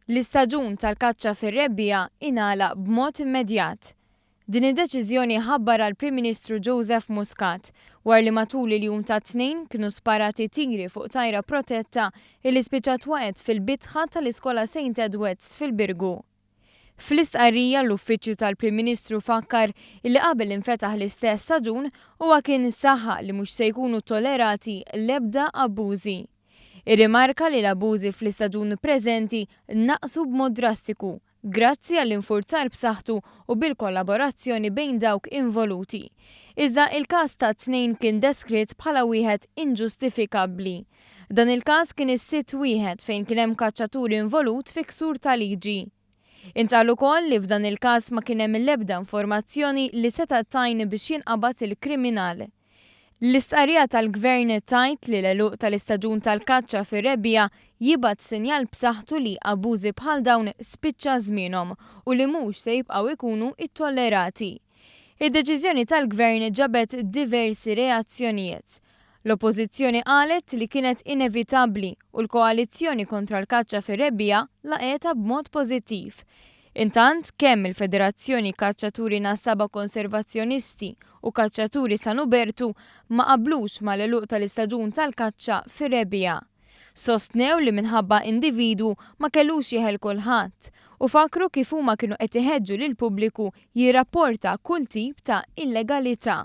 L-istaġun tal-kaċċa fir-rebbiegħa ingħalaq b'mod immedjat. Din id-deċiżjoni ħabbarha l-Prim Ministru Joseph Muscat wara li matul il-jum tat-Tnejn kienu sparati tiri fuq tajra protetta illi spiċċat waqgħet fil-bitħa tal-Iskola Saint Edwards fil-Birgu. Fl-istqarrija l-Uffiċċju tal-Prim Ministru fakkar illi qabel infetaħ l-istess staġun huwa kien saħaq li mhux se jkunu tollerati l-ebda abbużi. Irrimarka li l-abbużi fl-istaġun preżenti naqsu b'mod drastiku grazzi għall-infurzar b'saħħtu u bil-kollaborazzjoni bejn dawk involuti. Iżda il-każ tat-Tnejn kien deskritt bħala wieħed inġustifikabbli. Dan il-każ kien is-sitt wieħed fejn kien hemm kaċċatur involut fi ksur ta' liġi. Intqal ukoll li f'dan il-każ ma kien hemm l-ebda informazzjoni li setgħet tgħin biex jinqabad il-kriminal. L-istqarrija tal-Gvern tgħid li l-għeluq tal-istaġun tal-kaċċa fir-rebbiegħa jibgħat sinjal b'saħħtu li abbużi bħal dawn spiċċa żmienhom u li mhux se jibqgħu jkunu ttollerati. Id-deċiżjoni tal-Gvern ġabet diversi reazzjonijiet. L-Oppożizzjoni qalet li kienet inevitabbli u l-koalizzjoni kontra l-kaċċa fir-rebbiegħa laqgħetha b'mod pożittiv. Intant, kemm il-Federazzjoni Kaċċaturi Nassaba Konservazzjonisti u Kaċċaturi San Ubertu ma qablux mal-għeluq tal-istaġun tal-kaċċa fir-rebbiegħa. Sostnew li minħabba individwu ma kellux jeħel kulħadd u fakkru kif huma kienu qed iħeġġu lill-pubbliku jirrapporta kull tip ta' illegalità.